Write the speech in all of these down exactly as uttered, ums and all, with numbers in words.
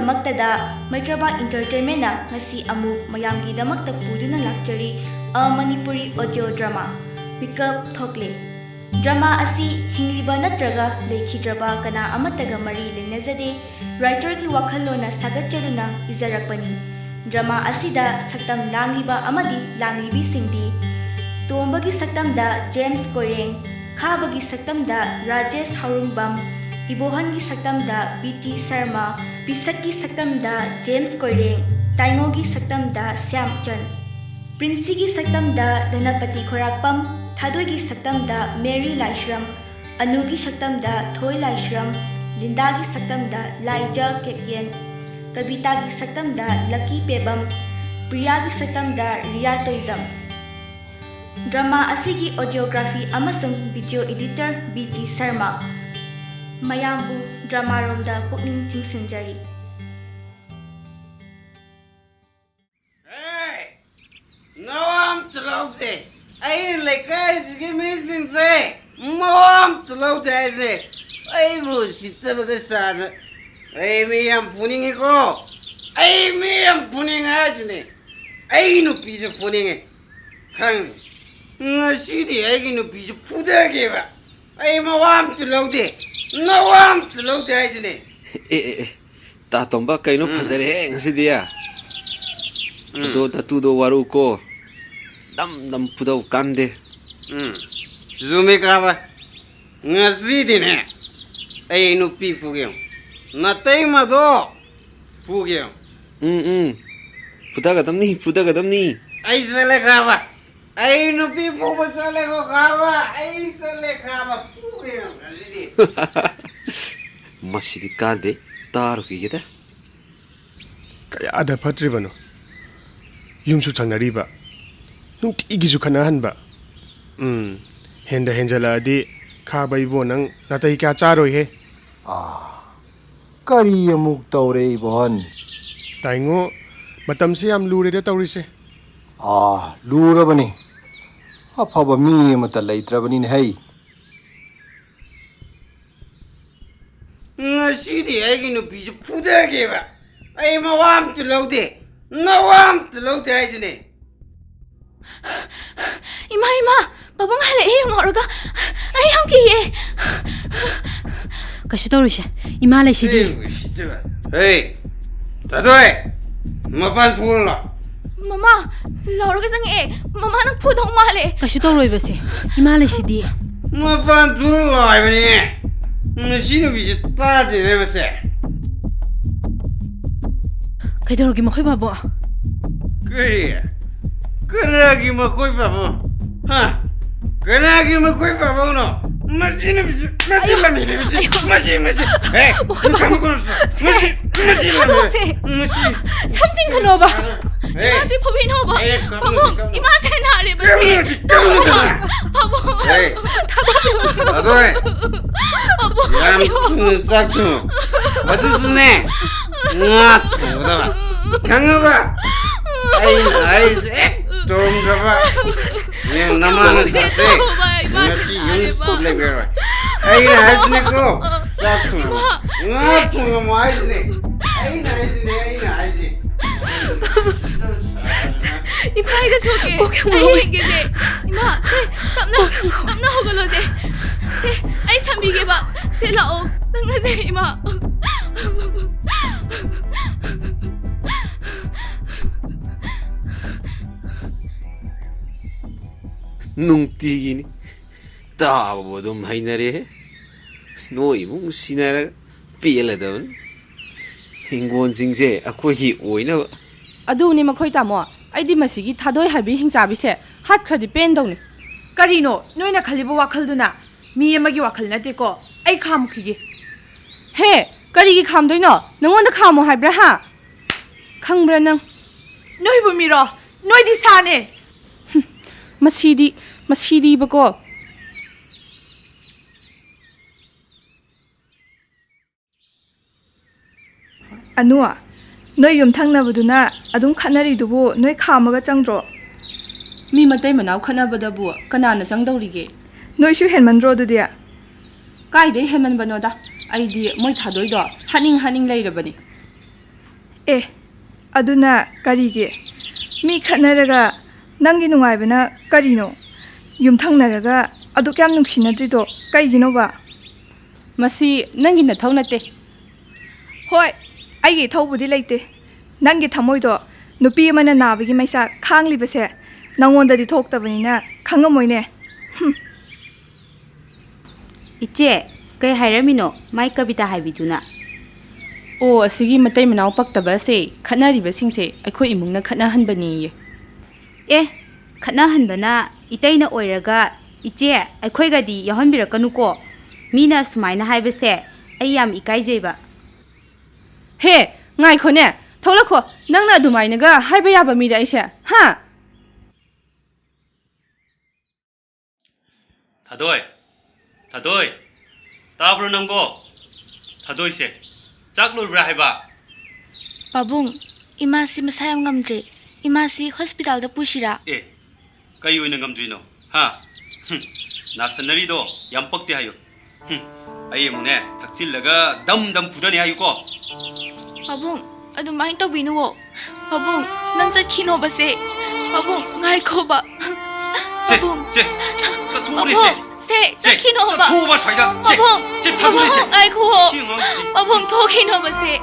ꯃꯛꯇꯗ ꯃꯩꯇ꯭ꯔꯕꯥ ꯏꯟꯇꯔꯇꯦꯟꯃꯦꯟꯅ ꯉꯁꯤ ꯑꯃꯨꯛ ꯃꯌꯥꯝꯒꯤꯗꯃꯛꯇ ꯄꯨꯗꯨꯅ ꯂꯥꯛꯆꯔꯤ ꯑ ꯃꯅꯤꯄꯨꯔꯤ ꯑꯣꯗꯤꯑꯣ ꯗ꯭ꯔꯃꯥ ꯃꯤꯀꯞ ꯊꯣꯛꯂꯦ꯫ ꯗ꯭ꯔꯃꯥ ꯑꯁꯤ ꯍꯤꯡꯂꯤꯕ ꯅꯠꯇ꯭ꯔꯒ ꯂꯩꯈꯤꯗ꯭ꯔꯕ ꯀꯅꯥ ꯑꯃꯠꯇꯒ ꯃꯔꯤ ꯂꯩꯅꯖꯗꯦ꯫ ꯔꯥꯏꯇꯔꯒꯤ ꯋꯥꯈꯜꯂꯣꯟꯅ ꯁꯥꯒꯠꯆꯗꯨꯅ ꯏꯖꯔꯛꯄꯅꯤ꯫ ꯗ꯭ꯔꯃꯥ ꯑꯁꯤꯗ ꯁꯛꯇꯝ ꯂꯥꯡꯂꯤꯕ ꯑꯃꯗꯤ ꯂꯥꯡꯂꯤꯕꯤꯁꯤꯡꯗꯤ ꯇꯣꯝꯕꯒꯤ ꯁꯛꯇꯝꯗ ꯖꯦꯝꯁ ꯀꯣꯏꯔꯦꯡ, ꯈꯥꯕꯒꯤ ꯁꯛꯇꯝꯗ ꯔꯥꯖꯦꯁ ꯍꯥꯎꯔꯨꯡꯕꯝ, ꯏꯕꯣꯍꯟꯒꯤ ꯁꯛꯇꯝꯗ ꯕꯤ ꯇꯤ ꯁꯔꯃ, ꯄꯤꯁꯛꯀꯤ ꯁꯛꯇꯝꯗ ꯖꯦꯝꯁ ꯀꯣꯏꯔꯦꯡ, ꯇꯥꯏꯉꯣꯒꯤ ꯁꯛꯇꯝꯗ ꯁ꯭ꯌꯥꯝꯆꯟ, ꯄ꯭ꯔꯤꯟꯁꯤꯒꯤ ꯁꯛꯇꯝꯗ ꯙꯅꯄꯇꯤ ꯈꯣꯏꯔꯥꯛꯄꯝ, ꯊꯥꯗꯣꯏꯒꯤ ꯁꯛꯇꯝꯗ ꯃꯦꯔꯤ ꯂꯥꯏꯁ꯭ꯔꯝ, ꯑꯅꯨꯒꯤ ꯁꯛꯇꯝꯗ ꯊꯣꯏ ꯂꯥꯏꯁ꯭ꯔꯝ, ꯂꯤꯟꯗꯥꯒꯤ ꯁꯛꯇꯝꯗ ꯂꯥꯏꯖ ꯀꯦꯛꯌꯦꯟ, ꯀꯕꯤꯇꯥꯒꯤ ꯁꯛꯇꯝꯗ ꯂꯛꯀꯤ ꯄꯦꯕꯝ, ꯄ꯭ꯔꯤꯌꯥꯒꯤ ꯁꯛꯇꯝꯗ ꯔꯤꯌꯥ ꯇꯣꯏꯖꯝ꯫ ꯗ꯭ꯔꯃꯥ ꯑꯁꯤꯒꯤ ꯑꯣꯗꯤꯑꯣꯒ꯭ꯔꯥꯐꯤ ꯑꯃꯁꯨꯡ video editor B T Sharma. ꯃꯌꯥꯝꯕꯨ ꯗ꯭ꯔꯃꯥꯔꯣꯝꯗ ꯄꯨꯛꯅꯤꯡ ꯆꯤꯡꯁꯤꯟꯖꯔꯤ꯫ ꯍꯦ! ꯅꯋꯥ ꯑꯝꯇ ꯂꯧꯗꯦ꯫ ꯑꯩ ꯂꯩꯀꯥꯏꯁꯤꯒꯤ ꯃꯤꯁꯤꯡꯁꯦ ꯃꯋꯥ ꯑꯝꯇ ꯂꯧꯗꯦ ꯍꯥꯏꯁꯦ꯫ ꯑꯩꯕꯨ ꯎꯁꯤꯠꯇꯕꯒ ꯁꯥꯗꯅ꯫ ꯑꯩ ꯃꯤ ꯌꯥꯝ ꯐꯨꯅꯤꯡꯉꯤꯀꯣ꯫ ꯑꯩ ꯃꯤ ꯌꯥꯝ ꯐꯨꯅꯤꯡꯉꯦ ꯍꯥꯏꯁꯤꯅꯦ꯫ ꯑꯩ ꯅꯨꯄꯤꯁꯦ ꯐꯨꯅꯤꯡꯉꯦ꯫ ꯈꯪꯉꯦ꯫ ꯉꯁꯤꯗꯤ ꯑꯩꯒꯤ ꯅꯨꯄꯤꯁꯦ ꯐꯨꯗꯒꯦꯕ꯫ ꯑꯩ ꯃꯋꯥ ꯑꯝꯇ ꯂꯧꯗꯦ꯫ ꯅꯋꯥ ꯑꯝꯇ ꯂꯧꯗꯦ ꯍꯥꯏꯁꯤꯅꯦ꯫ ꯑꯦ ꯑꯦ ꯑꯦ, ꯇꯥ ꯇꯣꯝꯕ, ꯀꯩꯅꯣ? ꯎꯝ꯫ ꯐꯖꯔꯦꯍꯦ ꯉꯁꯤꯗꯤ꯫ ꯎꯝ꯫ ꯑꯗꯣ ꯅꯇꯨꯗꯣ ꯋꯥꯔꯧꯀꯣ꯫ ꯗꯝ ꯗꯝ ꯐꯨꯗꯧ ꯀꯥꯟꯗꯦ꯫ ꯎꯝ꯫ ꯆꯨꯝꯃꯦ ꯀꯥꯕ꯫ ꯉꯁꯤꯗꯤꯅꯦ ꯑꯩ ꯅꯨꯄꯤ ꯐꯨꯒꯦ ꯌꯦꯡꯉꯨ꯫ ꯅꯇꯩꯃꯗꯣ ꯐꯨꯒꯦ ꯌꯦꯡꯉꯨ꯫ ꯎꯝ, ꯎꯝ꯫ ꯐꯨꯊꯒꯗꯝꯅꯤ, ꯐꯨꯊꯒꯗꯝꯅꯤ꯫ ꯑꯩ ꯆꯠꯂꯦ ꯀꯥꯕ꯫ ꯑꯩ ꯅꯨꯄꯤ ꯐꯨꯕ ꯆꯠꯂꯦꯀꯣ ꯀꯥꯕ꯫ ꯑꯩ ꯆꯠꯂꯦ ꯀꯥꯕ꯫ ꯐꯨꯒꯦ ꯌꯦꯡꯉꯨ ꯉꯁꯤꯗꯤ꯫ ꯃꯁꯤꯗꯤ ꯀꯥꯟꯗꯦ꯫ ꯇꯥꯔꯨꯈꯤꯒꯦꯗ꯫ ꯀꯌꯥꯗ ꯐꯠꯇ꯭ꯔꯤꯕꯅꯣ꯫ ꯌꯨꯝꯁꯨ ꯊꯪꯅꯔꯤꯕ, ꯅꯨꯡꯇꯤꯒꯤꯁꯨ ꯈꯠꯅꯍꯟꯕ꯫ ꯎꯝ, ꯍꯦꯟꯗ ꯍꯦꯟꯖꯜꯂꯛꯑꯗꯤ ꯈꯥꯕ ꯏꯕꯣ, ꯅꯪ ꯅꯥꯇꯩ ꯀꯌꯥ ꯆꯥꯔꯣꯏꯍꯦ꯫ ꯑꯥ, ꯀꯔꯤ ꯑꯃꯨꯛ ꯇꯧꯔꯦ ꯏꯕꯣꯍꯟ? ꯇꯥꯏꯉꯣ, ꯃꯇꯝꯁꯦ ꯌꯥꯝ ꯂꯨꯔꯦꯗ ꯇꯧꯔꯤꯁꯦ꯫ ꯑꯥ, ꯂꯨꯔꯕꯅꯤ꯫ ꯑꯐꯕ ꯃꯤ ꯑꯃꯠꯇ ꯂꯩꯇ꯭ꯔꯕꯅꯤꯅꯦ ꯍꯩ꯫ ꯉꯁꯤꯗꯤ ꯑꯩꯒꯤ ꯅꯨꯄꯤꯁꯦ ꯐꯨꯗꯒꯦꯕ꯫ ꯑꯩ ꯃꯋꯥ ꯑꯝꯇ ꯂꯧꯗꯦ, ꯅꯋꯥ ꯑꯝꯇ ꯂꯧꯗꯦ ꯍꯥꯏꯁꯤꯅꯦ꯫ ꯏꯃꯥ, ꯏꯃꯥ, ꯄꯥꯕꯨꯡ ꯍꯜꯂꯛꯑꯦ ꯌꯦꯡꯉꯨꯔꯒ꯫ ꯑꯩ ꯌꯥꯝ ꯀꯤꯌꯦ꯫ ꯀꯩꯁꯨ ꯇꯧꯔꯣꯏꯁꯦ, ꯏꯃꯥ ꯂꯩꯁꯤꯗꯤ꯫ ꯑꯩ ꯎꯁꯤꯠꯇꯕ꯫ ꯍꯦ, ꯊꯥꯗꯣꯏ, ꯃꯄꯥꯟ ꯊꯣꯛꯂꯣ꯫ ꯃꯃꯥ, ꯂꯥꯎꯔꯒ ꯆꯪꯉꯛꯑꯦ꯫ ꯃꯃꯥ, ꯅꯪ ꯐꯨꯗꯧ ꯃꯥꯜꯂꯦ꯫ ꯀꯩꯁꯨ ꯇꯧꯔꯣꯏꯕꯁꯦ, ꯏꯃꯥ ꯂꯩꯁꯤꯗꯤ꯫ ꯃꯄꯥꯟ ꯊꯣꯛꯂꯣ ꯍꯥꯏꯕꯅꯦ꯫ ꯃꯁꯤ ꯅꯨꯄꯤꯁꯦ ꯇꯥꯗꯦꯅꯦ ꯃꯁꯦ꯫ ꯀꯩꯗꯧꯔꯒꯦ ꯃꯈꯣꯏ ꯕꯥꯕꯣ? ꯀꯔꯤ? ꯀꯅꯥꯒꯤ ꯃꯈꯣꯏ ꯄꯥꯕꯨꯡ? ꯍꯥ? ꯀꯅꯥꯒꯤ ꯃꯈꯣꯏ ꯄꯥꯕꯨꯡꯅꯣ? ꯃꯁꯤ ꯅꯨꯄꯤꯁꯤ, ꯃꯁꯤ ꯂꯝꯍꯦꯜꯂꯤ, ꯃꯁꯤ, ꯃꯁꯤ, ꯃꯁꯤ꯫ ꯍꯦ, ꯀꯝ ꯀꯣꯟꯁ-, ꯃꯁꯤ, ꯃꯁꯤ ꯂꯝꯍꯦꯜꯂꯤ, ꯊꯥꯗꯣꯛꯑꯣꯁꯦ꯫ ꯃꯁꯤ꯫ ꯁꯝꯖꯤꯟꯒꯅꯣꯕ꯫ ꯍꯦ, ꯏꯃꯥꯁꯦ ꯐꯨꯕꯤꯅꯣꯕ꯫ ꯑꯩ ꯀꯞꯅꯨ, ꯄꯥꯕꯨꯡ, ꯀꯞꯅꯨ꯫ ꯏꯃꯥꯁꯦ ꯅꯥꯔꯦꯕꯁꯦ꯫ ꯀꯞꯅꯨ, ꯀꯞꯅꯨ, ꯀꯞꯅꯨ꯫ ꯄꯥꯕꯨꯡ, ꯍꯦ, ꯊꯥꯗꯣꯏ, ꯄꯥꯕꯨꯡ꯫ ꯌꯥꯝ ꯊꯨꯅ ꯆꯥꯛ ꯊꯣꯡꯉꯨ꯫ ꯑꯗꯨꯁꯨꯅꯦ, ꯉꯥ ꯊꯣꯡꯒꯗꯕ꯫ ꯈꯪꯉꯕ? ꯑꯩꯅ ꯍꯥꯏꯔꯤꯁꯦ ꯍꯦꯛ ꯇꯧꯔꯝꯗ꯭ꯔꯕ, ꯅꯪ ꯅꯃꯥꯅ ꯁꯥꯁꯦ ꯉꯁꯤ ꯌꯨꯝ ꯂꯩꯕ ꯌꯥꯔꯣꯏ꯫ ꯑꯩꯅ ꯍꯥꯏꯁꯤꯅꯦꯀꯣ, ꯆꯥꯛ ꯊꯣꯡꯉꯝꯃꯣ꯫ ꯉꯥ ꯊꯣꯡꯉꯝꯃꯣ ꯍꯥꯏꯁꯤꯅꯦ꯫ ꯑꯩꯅ ꯍꯥꯏꯁꯤꯅꯦ, ꯑꯩꯅ ꯍꯥꯏꯁꯦ꯫ ꯏꯃꯥ, ꯑꯩꯒ ꯁꯣꯛꯀꯦ꯫ ꯀꯣꯛ ꯌꯥꯝ ꯑꯩ ꯉꯥꯎꯋꯦ꯫ ꯌꯦꯡꯒꯦꯁꯦ꯫ ꯏꯃꯥ, ꯁꯦ, ꯇꯞꯅ, ꯇꯞꯅ ꯍꯧꯒꯠꯂꯣꯁꯦ꯫ ꯁꯦ, ꯑꯩ ꯁꯝꯕꯤꯒꯦꯕ꯫ ꯁꯦ, ꯂꯥꯛꯑꯣ꯫ ꯆꯪꯉꯁꯦ, ꯏꯃꯥ꯫ ꯅꯨꯡꯇꯤꯒꯤꯅꯤ꯫ ꯇꯥꯕꯕꯨ ꯑꯗꯨꯝ ꯍꯩꯅꯔꯦꯍꯦ꯫ ꯅꯣꯏ ꯏꯃꯨꯡ ꯁꯤꯟꯅꯔꯒ ꯄꯦꯜꯂꯗꯕꯅꯤ꯫ ꯍꯤꯡꯒꯣꯜꯁꯤꯡꯁꯦ ꯑꯩꯈꯣꯏꯒꯤ ꯑꯣꯏꯅꯕ꯫ ꯑꯗꯨꯅꯤ ꯃꯈꯣꯏ ꯇꯥꯃꯣ꯫ ꯑꯩꯗꯤ ꯃꯁꯤꯒꯤ ꯊꯥꯗꯣꯏ ꯍꯥꯏꯕꯤ ꯍꯤꯡꯆꯥꯕꯤꯁꯦ ꯍꯥꯠꯈ꯭ꯔꯗꯤ ꯄꯦꯟꯗꯧꯅꯤ꯫ ꯀꯔꯤꯅꯣ ꯅꯣꯏꯅ ꯈꯜꯂꯤꯕ ꯋꯥꯈꯜꯗꯨꯅ? ꯃꯤ ꯑꯃꯒꯤ ꯋꯥꯈꯜ ꯅꯠꯇꯦꯀꯣ꯫ ꯑꯩ ꯈꯥꯝꯈꯤꯒꯦ꯫ ꯍꯦ, ꯀꯔꯤꯒꯤ ꯈꯥꯝꯗꯣꯏꯅꯣ? ꯅꯪꯉꯣꯟꯗ ꯈꯥꯝꯃꯣ ꯍꯥꯏꯕ꯭ꯔꯥ ꯍꯥ? ꯈꯪꯕ꯭ꯔꯥ ꯅꯪ? ꯅꯣꯏꯕꯨ ꯃꯤꯔꯣ? ꯅꯣꯏꯗꯤ ꯁꯥꯅꯦ꯫ ꯍꯨꯝ, ꯃꯁꯤꯗꯤ, ꯃꯁꯤꯗꯤꯕꯀꯣ꯫ ꯑꯅꯨ, ꯅꯣꯏ ꯌꯨꯝꯊꯪꯅꯕꯗꯨꯅ ꯑꯗꯨꯝ ꯈꯠꯅꯔꯤꯗꯨꯕꯨ ꯅꯣꯏ ꯈꯥꯝꯃꯒ ꯆꯪꯗ꯭ꯔꯣ? ꯃꯤ ꯃꯇꯩ ꯃꯅꯥꯎ ꯈꯠꯅꯕꯗꯕꯨ ꯀꯅꯥꯅ ꯆꯪꯗꯧꯔꯤꯒꯦ? ꯅꯣꯏꯁꯨ ꯍꯦꯟꯃꯟꯗ꯭ꯔꯣ ꯑꯗꯨꯗꯤ? ꯀꯥꯏꯗꯩ ꯍꯦꯟꯃꯟꯕꯅꯣꯗ? ꯑꯩꯗꯤ ꯃꯣꯏ ꯊꯥꯗꯣꯏꯗꯣ ꯍꯥꯠꯅꯤꯡ ꯍꯥꯠꯅꯤꯡ ꯂꯩꯔꯕꯅꯤ꯫ ꯑꯦ, ꯑꯗꯨꯅ ꯀꯔꯤꯒꯤ? ꯃꯤ ꯈꯠꯅꯔꯒ ꯅꯪꯒꯤ ꯅꯨꯡꯉꯥꯏꯕꯅ ꯀꯔꯤꯅꯣ? ꯌꯨꯝꯊꯪꯅꯔꯒ ꯑꯗꯨꯛ ꯌꯥꯝ ꯅꯨꯡꯁꯤꯅꯗ꯭ꯔꯤꯗꯣ ꯀꯩꯒꯤꯅꯣꯕ? ꯃꯁꯤ ꯅꯪꯒꯤ ꯅꯊꯧ ꯅꯠꯇꯦ꯫ ꯍꯣꯏ, ꯑꯩꯒꯤ ꯏꯊꯧꯕꯨꯗꯤ ꯂꯩꯇꯦ꯫ ꯅꯪꯒꯤ ꯊꯃꯣꯏꯗꯣ ꯅꯨꯄꯤ ꯑꯃꯅ ꯅꯥꯕꯒꯤ ꯃꯩꯁꯥ ꯈꯥꯡꯂꯤꯕꯁꯦ ꯅꯪꯉꯣꯟꯗꯗꯤ ꯊꯣꯛꯇꯕꯅꯤꯅ ꯈꯪꯉꯝꯃꯣꯏꯅꯦ꯫ ꯍꯨꯝ꯫ ꯏꯆꯦ, ꯀꯩ ꯍꯥꯏꯔꯝꯃꯤꯅꯣ ꯃꯥꯏ ꯀꯕꯤꯇꯥ ꯍꯥꯏꯕꯤꯗꯨꯅ? ꯑꯣ, ꯑꯁꯤꯒꯤ ꯃꯇꯩ ꯃꯅꯥꯎ ꯄꯛꯇꯕ ꯑꯁꯦ ꯈꯠꯅꯔꯤꯕꯁꯤꯡꯁꯦ ꯑꯩꯈꯣꯏ ꯏꯃꯨꯡꯅ ꯈꯠꯅꯍꯟꯕꯅꯦꯌꯦ꯫ ꯑꯦ, ꯈꯠꯅꯍꯟꯕꯅ ꯏꯇꯩꯅ ꯑꯣꯏꯔꯒ, ꯏꯆꯦ, ꯑꯩꯈꯣꯏꯒꯗꯤ ꯌꯥꯎꯍꯟꯕꯤꯔꯛꯀꯅꯨꯀꯣ꯫ ꯃꯤꯅ ꯁꯨꯃꯥꯏꯅ ꯍꯥꯏꯕꯁꯦ ꯑꯩ ꯌꯥꯝ ꯏꯀꯥꯏꯖꯩꯕ꯫ ꯍꯦ, ꯉꯥꯏꯈꯣꯅꯦ, ꯊꯣꯛꯂꯛꯈꯣ꯫ ꯅꯪꯅ ꯑꯗꯨꯃꯥꯏꯅꯒ ꯍꯥꯏꯕ ꯌꯥꯕ ꯃꯤꯔ ꯑꯩꯁꯦ? ꯍꯥ? ꯊꯥꯗꯣꯏ! ꯊꯥꯗꯣꯏ! ꯇꯥꯕ꯭ꯔꯣ ꯅꯪꯕꯣ? ꯊꯥꯗꯣꯏꯁꯦ, ꯆꯥꯛ ꯂꯣꯏꯕ꯭ꯔꯥ ꯍꯥꯏꯕ? ꯄꯥꯕꯨꯡ, ꯏꯃꯥꯁꯤ ꯃꯁꯥ ꯌꯥꯝ ꯉꯝꯗ꯭ꯔꯦ꯫ ꯏꯃꯥꯁꯤ ꯍꯣꯁꯄꯤꯇꯥꯜꯗ ꯄꯨꯁꯤꯔꯥ? ꯑꯦ, ꯀꯩ ꯑꯣꯏꯅ ꯉꯝꯗ꯭ꯔꯤꯅꯣ? ꯍꯥ? ꯍꯨꯝ, ꯅꯥꯁꯟꯅꯔꯤꯗꯣ ꯌꯥꯝ ꯄꯛꯇꯦ ꯍꯥꯏꯌꯨ꯫ ꯍꯨꯝ, ꯑꯩ ꯑꯃꯨꯛꯅꯦ, ꯊꯛꯆꯤꯜꯂꯒ ꯗꯝ ꯗꯝ ꯐꯨꯗꯅꯤ ꯍꯥꯏꯌꯨꯀꯣ꯫ ꯄꯥꯕꯨꯡ, ꯑꯗꯨꯃꯥꯏꯅ ꯇꯧꯕꯤꯅꯨꯋꯣ꯫ ꯄꯥꯕꯨꯡ, ꯅꯪ ꯆꯠꯈꯤꯅꯣꯕꯁꯦ꯫ ꯄꯥꯕꯨꯡ, ꯉꯥꯏꯈꯣꯕ꯫ ꯁꯦ, ꯄꯥꯕꯨꯡ꯫ ꯁꯦ, ꯆꯠꯊꯣꯛꯎꯔꯦ, ꯁꯦ꯫ ꯄꯥꯕꯨꯡ, ꯁꯦ, ꯁꯦ, ꯆꯠꯈꯤꯅꯣꯕ꯫ ꯆꯠꯊꯣꯛꯑꯣꯕ ꯑꯁ꯭ꯋꯥꯏꯗ꯫ ꯁꯦ, ꯄꯥꯕꯨꯡ, ꯁꯦ, ꯊꯥꯗꯣꯛꯎꯔꯦ, ꯁꯦ꯫ ꯄꯥꯕꯨꯡ, ꯉꯥꯏꯈꯨꯋꯣ꯫ ꯁꯤ ꯑꯉꯥꯡꯁꯤꯗꯤ꯫ ꯄꯥꯕꯨꯡ, ꯊꯣꯛꯈꯤꯅꯣꯕꯁꯦ꯫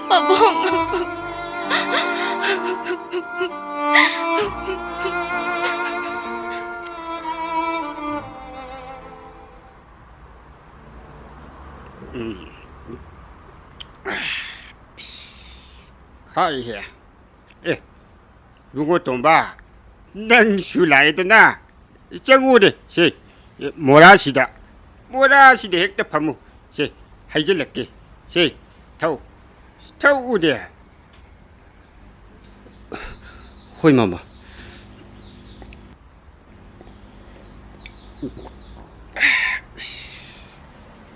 ꯄꯥꯕꯨꯡ꯫ ꯎꯝ꯫ ꯈꯥꯏꯍꯦ꯫ ꯑꯦ, ꯏꯕꯨꯡꯉꯣ ꯇꯣꯝꯕ, ꯅꯪꯁꯨ ꯂꯥꯛꯑꯦꯗꯅ꯫ ꯆꯪꯉꯨꯅꯦ, ꯁꯦ, ꯃꯣꯔꯥꯁꯤꯗ, ꯃꯣꯔꯥꯁꯤꯗ ꯍꯦꯛꯇ ꯐꯝꯃꯨ꯫ ꯁꯦ, ꯍꯩꯖꯤꯜꯂꯛꯀꯦ꯫ ꯁꯦ, ꯊꯛꯎ꯫ ꯊꯛꯎꯅꯦ꯫ ꯍꯣꯏ, ꯃꯃꯥ꯫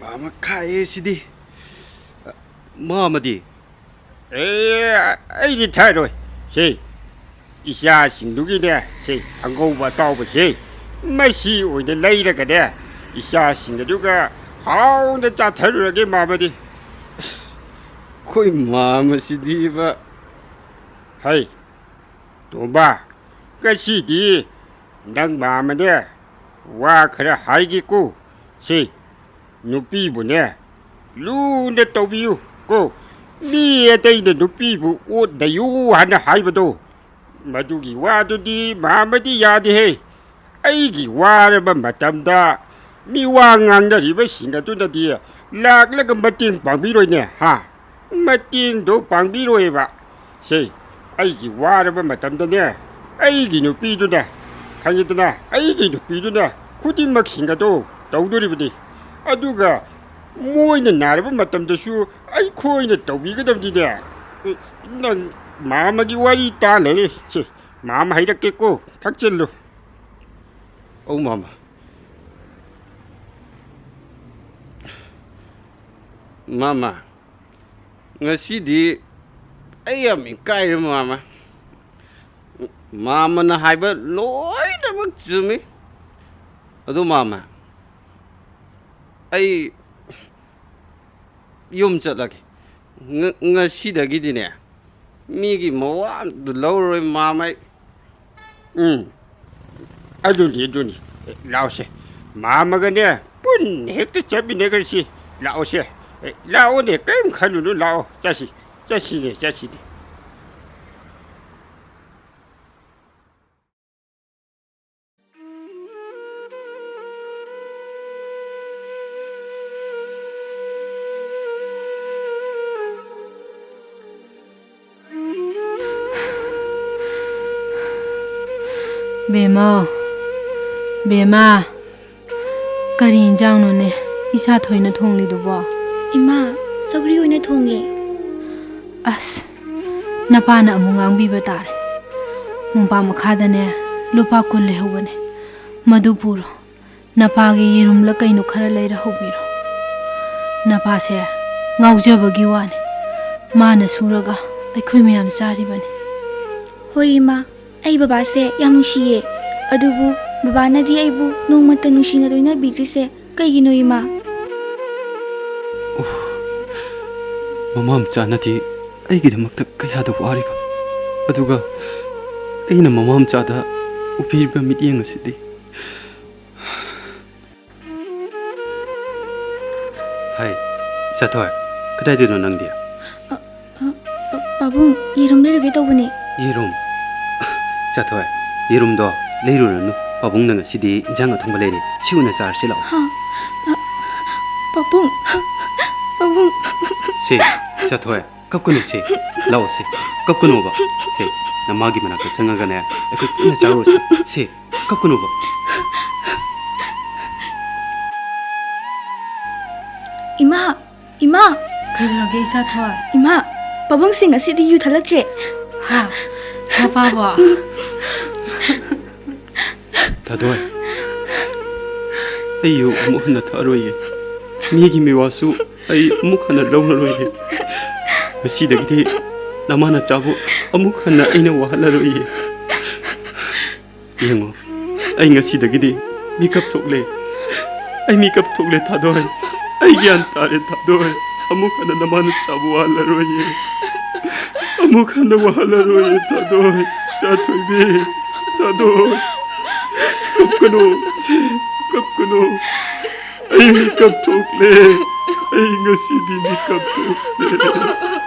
ꯃꯃꯥ ꯈꯥꯏꯌꯦ ꯁꯤꯗꯤ꯫ ꯃꯃꯥꯗꯤ? ꯑꯦ, ꯑꯩꯗꯤ ꯊꯛꯑꯔꯣꯏ꯫ ꯁꯦ, ꯏꯆꯥꯁꯤꯡꯗꯨꯒꯤꯅꯦ, ꯁꯦ, ꯑꯉꯧꯕ ꯑꯇꯥꯎꯕꯁꯦ, ꯃꯁꯤ ꯑꯣꯏꯅ ꯂꯩꯔꯒꯅꯦ, ꯏꯆꯥꯁꯤꯡ ꯑꯗꯨꯒ ꯍꯥꯎꯅ ꯆꯥꯊꯔꯨꯔꯒꯦ, ꯃꯃꯥꯗꯤ꯫ ꯑꯁ, ꯑꯩꯈꯣꯏ ꯃꯥꯝꯃꯁꯤꯗꯤꯕ꯫ ꯍꯩ, ꯇꯣꯝꯕ, ꯉꯁꯤꯗꯤ ꯅꯪ ꯃꯥꯝꯃꯅꯦ ꯋꯥ ꯈꯔ ꯍꯥꯏꯒꯦꯀꯣ꯫ ꯁꯤ, ꯅꯨꯄꯤꯕꯨꯅꯦ ꯂꯨꯅ ꯇꯧꯕꯤꯌꯨ ꯀꯣ꯫ ꯃꯤ ꯑꯇꯩꯅ ꯅꯨꯄꯤꯕꯨ ꯑꯣꯠꯅꯩꯌꯨ ꯍꯥꯏꯅ ꯍꯥꯏꯕꯗꯣ, ꯃꯗꯨꯒꯤ ꯋꯥꯗꯨꯗꯤ ꯃꯥꯝꯃꯗꯤ ꯌꯥꯗꯦꯍꯦ꯫ ꯑꯩꯒꯤ ꯋꯥꯔꯕ ꯃꯇꯝꯗ ꯃꯤ ꯋꯥ ꯉꯥꯡꯅꯔꯤꯕꯁꯤꯡ ꯑꯗꯨꯅꯗꯤ ꯂꯥꯛꯂꯒ ꯃꯇꯦꯡ ꯄꯥꯡꯕꯤꯔꯣꯏꯅꯦ, ꯍꯥ? ꯃꯇꯦꯡꯗꯣ ꯄꯥꯡꯕꯤꯔꯣꯏꯕ꯫ ꯁꯦ, ꯑꯩꯒꯤ ꯋꯥꯔꯕ ꯃꯇꯝꯗꯅꯦ, ꯑꯩꯒꯤ ꯅꯨꯄꯤꯗꯨꯅ, ꯈꯪꯉꯤꯗꯅ, ꯑꯩꯒꯤ ꯅꯨꯄꯤꯗꯨꯅ ꯈꯨꯗꯤꯡꯃꯛꯁꯤꯡ ꯑꯗꯣ ꯇꯧꯗꯣꯔꯤꯕꯅꯤ꯫ ꯑꯗꯨꯒ ꯃꯣꯏꯅ ꯅꯥꯔꯕ ꯃꯇꯝꯗꯁꯨ ꯑꯩꯈꯣꯏꯅ ꯇꯧꯕꯤꯒꯗꯕꯅꯤꯅꯦ꯫ ꯅꯪ ꯃꯥꯝꯃꯒꯤ ꯋꯥꯔꯤ ꯇꯥ ꯂꯩꯔꯦ꯫ ꯁꯦ, ꯃꯥꯝꯃ ꯍꯩꯔꯛꯀꯦꯀꯣ, ꯊꯛꯆꯤꯜꯂꯨ꯫ ꯑꯧ, ꯃꯥꯝꯃ꯫ ꯃꯥꯝꯃ, ꯉꯁꯤꯗꯤ ꯑꯩ ꯌꯥꯝ ꯏꯀꯥꯏꯔꯦ, ꯃꯥꯝꯃ꯫ ꯃꯥꯝꯃꯅ ꯍꯥꯏꯕ ꯂꯣꯏꯅꯃꯛ ꯆꯨꯝꯃꯤ꯫ ꯑꯗꯣ, ꯃꯥꯝꯃ, ꯑꯩ ꯌꯨꯝ ꯆꯠꯂꯒꯦ꯫ ꯉ-, ꯉꯁꯤꯗꯒꯤꯗꯤꯅꯦ, ꯃꯤꯒꯤ ꯃꯋꯥ ꯑꯝꯇ ꯂꯧꯔꯔꯣꯏ, ꯃꯥꯝꯃ꯫ ꯑꯩ ꯎꯝ, ꯑꯗꯨꯅꯤ, ꯑꯗꯨꯅꯤ꯫ ꯂꯥꯛꯑꯣꯁꯦ, ꯃꯥꯝꯃꯒꯅꯦ ꯄꯨꯟꯅ ꯍꯦꯛꯇ ꯆꯠꯃꯤꯟꯅꯈ꯭ꯔꯁꯤ꯫ ꯂꯥꯛꯑꯣꯁꯦ꯫ ꯑꯦ, ꯂꯥꯛꯑꯣꯅꯦ, ꯀꯔꯤꯝ ꯈꯜꯂꯨꯅꯨ, ꯂꯥꯛꯑꯣ꯫ ꯆꯠꯁꯤ, ꯆꯠꯁꯤꯅꯦ, ꯆꯠꯁꯤꯅꯦ꯫ ꯕꯦꯝꯃ, ꯕꯦꯝꯃ, ꯀꯔꯤ ꯏꯟꯖꯥꯡꯅꯣꯅꯦ ꯏꯁꯥ ꯊꯣꯏꯅ ꯊꯣꯡꯂꯤꯗꯨꯕꯣ? ꯏꯃꯥ, ꯁꯧꯒ꯭ꯔꯤ ꯑꯣꯏꯅ ꯊꯣꯡꯉꯦ꯫ ꯑꯁ, ꯅꯄꯥꯅ ꯑꯃꯨꯛ ꯉꯥꯡꯕꯤꯕ ꯇꯥꯔꯦ꯫ ꯃꯣꯝꯄꯥꯛ ꯃꯈꯥꯗꯅꯦ ꯂꯨꯄꯥ ꯀꯨꯟ ꯂꯩꯍꯧꯕꯅꯦ, ꯃꯗꯨ ꯄꯨꯔꯣ꯫ ꯅꯄꯥꯒꯤ ꯌꯦꯔꯨꯝꯂ ꯀꯩꯅꯣ ꯈꯔ ꯂꯩꯔ ꯍꯧꯕꯤꯔꯣ꯫ ꯅꯄꯥꯁꯦ ꯉꯥꯎꯖꯕꯒꯤ ꯋꯥꯅꯤ, ꯃꯥꯅ ꯁꯨꯔꯒ ꯑꯩꯈꯣꯏ ꯃꯌꯥꯝ ꯆꯥꯔꯤꯕꯅꯤ꯫ ꯍꯣꯏ ꯏꯃꯥ, ꯑꯩ ꯕꯕꯥꯁꯦ ꯌꯥꯝ ꯅꯨꯡꯁꯤꯌꯦ, ꯑꯗꯨꯕꯨ ꯕꯕꯥꯅꯗꯤ ꯑꯩꯕꯨ ꯅꯣꯡꯃꯇ ꯅꯨꯡꯁꯤꯅ ꯂꯣꯏꯅꯕꯤꯗ꯭ꯔꯤꯁꯦ ꯀꯩꯒꯤꯅꯣ, ꯏꯃꯥ? ꯃꯃꯥ ꯃꯆꯥꯅꯗꯤ ꯑꯩꯒꯤꯗꯃꯛꯇ ꯀꯌꯥꯗ ꯋꯥꯔꯤꯕ, ꯑꯗꯨꯒ ꯑꯩꯅ ꯃꯃꯥ ꯃꯆꯥꯗ ꯎꯕꯤꯔꯤꯕ ꯃꯤꯠꯌꯦꯡ ꯑꯁꯤꯗꯤ꯫ ꯍꯥꯏ, ꯏꯆꯥꯊꯣꯏ, ꯀꯗꯥꯏꯗꯅꯣ ꯅꯪꯗꯤ? ꯑ, ꯑ, ꯄꯥ-, ꯄꯥꯕꯨꯡ, ꯌꯦꯔꯨꯝ ꯂꯩꯔꯨꯒꯦ ꯇꯧꯕꯅꯦ꯫ ꯌꯦꯔꯨꯝ? ꯏꯆꯥꯊꯣꯏ, ꯌꯦꯔꯨꯝꯗꯣ ꯂꯩꯔꯨꯔꯅꯨ꯫ ꯄꯥꯕꯨꯡꯅ ꯉꯁꯤꯗꯤ ꯏꯟꯖꯥꯡ ꯑꯊꯣꯡꯕ ꯂꯩꯔꯦ꯫ ꯁꯤ ꯑꯣꯏꯅ ꯆꯥꯔꯁꯤ ꯂꯥꯛꯑꯣ꯫ ꯍꯥ? ꯑ, ꯄꯥꯕꯨꯡ, ꯄꯥꯕꯨꯡ꯫ ꯁꯦ, ꯏꯆꯥꯊꯣꯏ, ꯀꯞꯀꯅꯨ ꯁꯦ꯫ ꯂꯥꯛꯑꯣ ꯁꯦ, ꯀꯞꯀꯅꯣꯕ꯫ ꯁꯦ, ꯅꯃꯥꯒꯤ ꯃꯅꯥꯛꯇ ꯆꯪꯉꯒꯅꯦ, ꯑꯩꯈꯣꯏ ꯄꯨꯟꯅ ꯆꯥꯔꯨꯔꯁꯤ꯫ ꯁꯦ, ꯀꯞꯀꯅꯣꯕ꯫ ꯏꯃꯥ, ꯏꯃꯥ꯫ ꯀꯩꯗꯧꯔꯒꯦ, ꯏꯆꯥꯊꯣꯏ? ꯏꯃꯥ, ꯄꯥꯕꯨꯡꯁꯤꯡ ꯉꯁꯤꯗꯤ ꯌꯨ ꯊꯛꯂꯛꯇ꯭ꯔꯦ꯫ ꯍꯥ? ꯅꯄꯥꯕꯣ? ꯊꯥꯗꯣꯏ, ꯑꯩ ꯌꯨ ꯑꯃꯨꯛ ꯍꯟꯅ ꯊꯛꯑꯔꯣꯏꯌꯦ꯫ ꯃꯤꯒꯤ ꯃꯤꯋꯥꯁꯨ ꯑꯩ ꯑꯃꯨꯛ ꯍꯟꯅ ꯂꯧꯔꯔꯣꯏꯌꯦ꯫ ꯉꯁꯤꯗꯒꯤꯗꯤ ꯅꯃꯥ ꯅꯆꯥꯕꯨ ꯑꯃꯨꯛ ꯍꯟꯅ ꯑꯩꯅ ꯋꯥꯍꯜꯂꯔꯣꯏꯌꯦ꯫ ꯌꯦꯡꯉꯣ, ꯑꯩ ꯉꯁꯤꯗꯒꯤꯗꯤ ꯃꯤꯀꯞ ꯊꯣꯛꯂꯦ꯫ ꯑꯩ ꯃꯤꯀꯞ ꯊꯣꯛꯂꯦ, ꯊꯥꯗꯣꯏ꯫ ꯑꯩ ꯒ꯭ꯌꯥꯟ ꯇꯥꯔꯦ, ꯊꯥꯗꯣꯏ꯫ ꯑꯃꯨꯛ ꯍꯟꯅ ꯅꯃꯥ ꯅꯆꯥꯕꯨ ꯋꯥꯍꯜꯂꯔꯣꯏꯌꯦ꯫ ꯑꯃꯨꯛ ꯍꯟꯅ ꯋꯥꯍꯜꯂꯔꯣꯏꯌꯦ, ꯊꯥꯗꯣꯏ꯫ ꯏꯆꯥꯊꯣꯏꯕꯤ, ꯊꯥꯗꯣꯏ꯫ ꯀꯞꯀꯅꯨ, ꯁꯦ, ꯀꯞꯀꯅꯨ꯫ ꯑꯩ ꯃꯤꯀꯞ ꯊꯣꯛꯂꯦ꯫ ꯑꯩ ꯉꯁꯤꯗꯤ ꯃꯤꯀꯞ ꯊꯣꯛꯂꯦ꯫